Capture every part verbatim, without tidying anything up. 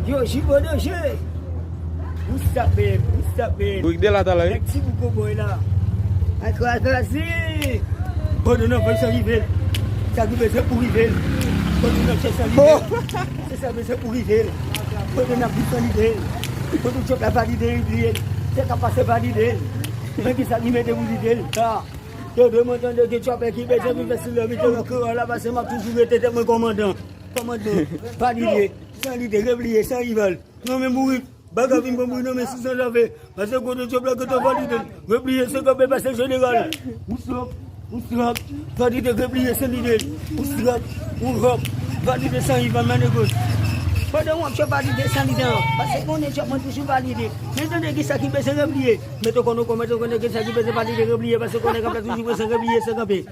Yo, Jibo danje. What's up, man? What's up, man? Bourik de la talè, wi. Nèg ti bouko boy la. Ay, kraze. Kote nan fèy san rive. Sa ki bezwen pou rive. Kote nan chèch san rive. Se sa bezwen pou rive. Kote nan bouch san rive. Kote chòp la valide, rive. Se ka pase valide. Men ki sa ki mete pou rive. Sa. Yo, demen tande ki chòp ki bezwen pou fè si lè mi te nan kreyòl la, paske m ap toujou rete tèt mwen kòmandan. Kòmandan. Valide. San lide, repliye, san rival. Non, men mouri. Bagay vin bon mouri, non, men si san lave. Paske kote chòp la, kote valide. Repliye, se kanpe, pase jeneral. What's up? What's up? Valide, repliye, san lide. What's up? What's up? Valide, san rival, man nègòs. Pandan w ap chòp valide, san lide an. Paske konnen chòp mwen toujou valide. Men tande ki sa ki bezwen repliye. Mete konnen, mete konnen ki sa ki bezwen valide, repliye. Paske konnen k ap la toujou bezwen repliye, se kanpe.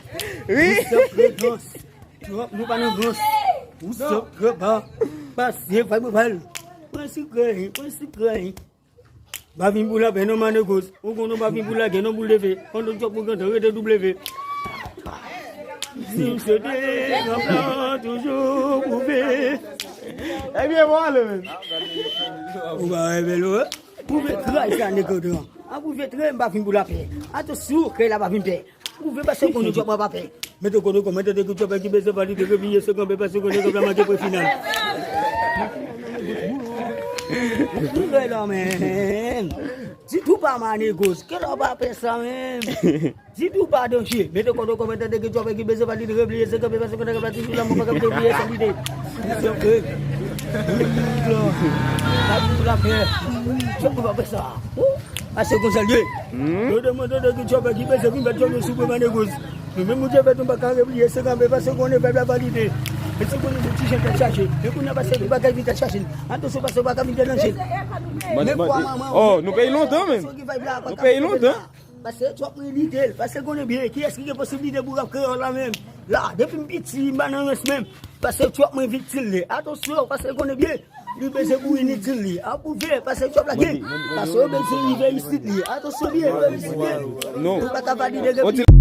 Wi. What's up, Greg Hans? Trump, nou pa nan rans. Ou sòt, graba. Pase, fay mwen fè l. Pran sikrè, pran sikrè. Pa vin pou lapè, non, man nègòs. Ou konnen pa vin pou lagè, non, pou leve. Pandan chòp mwen gentan rete W. Si m sete, m ap la toujou pwouve. Ebyen, bon, ale, men. Ou pa wè bèl, wè? Pwouve tray sa, nèg an. An pwouve tray, m pa vin pou lapè. Atansyon, kè la pa vin pè. Pwouve pase konnen chòp mwen pa pè. Mete konnen kòman tande ki chòp ki bezwen valide, repliye, se kanpe, pase konnen chòp la manke pwen final. Pwouve la, men. Ditou pa man nègòs. Kè la pa pè sa, men. Ditou pa danje. Mete konnen kòman tande ki chòp ki bezwen valide, repliye, se kanpe, pase konnen chòp la toujou la, mwen pa ka repliye, sa lide. Chòp, eh. Chòp la pè. Chòp mwen pa pè sa. Pase konsa l ye. Yo demen tande ki chòp ki bezwen vin fè chòp yo sou pwen man nègòs. Nou menm nou te fèt nou pa ka repliye, se kanpe, pase konnen pèp la valide. Men se konnen se ti jan tèt chaje. Men kounye a pase ki bagay vin tèt chaje. Atansyon, pase pa ka vin dènanje. Men pwa manman. Oh, nou peyi lontan, men. Nou peyi lontan. Pase chòp mwen lide l. Pase konnen byen. Kiyès ki gen posiblite pou rap kreyòl la menm? La, depi m piti, m pa nan rans menm. Pase chòp mwen vit til li. Atansyon, pase konnen byen. Li bezwen pou initil li. Apwouve, pase chòp la gen. Pase yo bezwen rive isit li. Atansyon byen, rive isit byen. Nou pa ka valide repliye.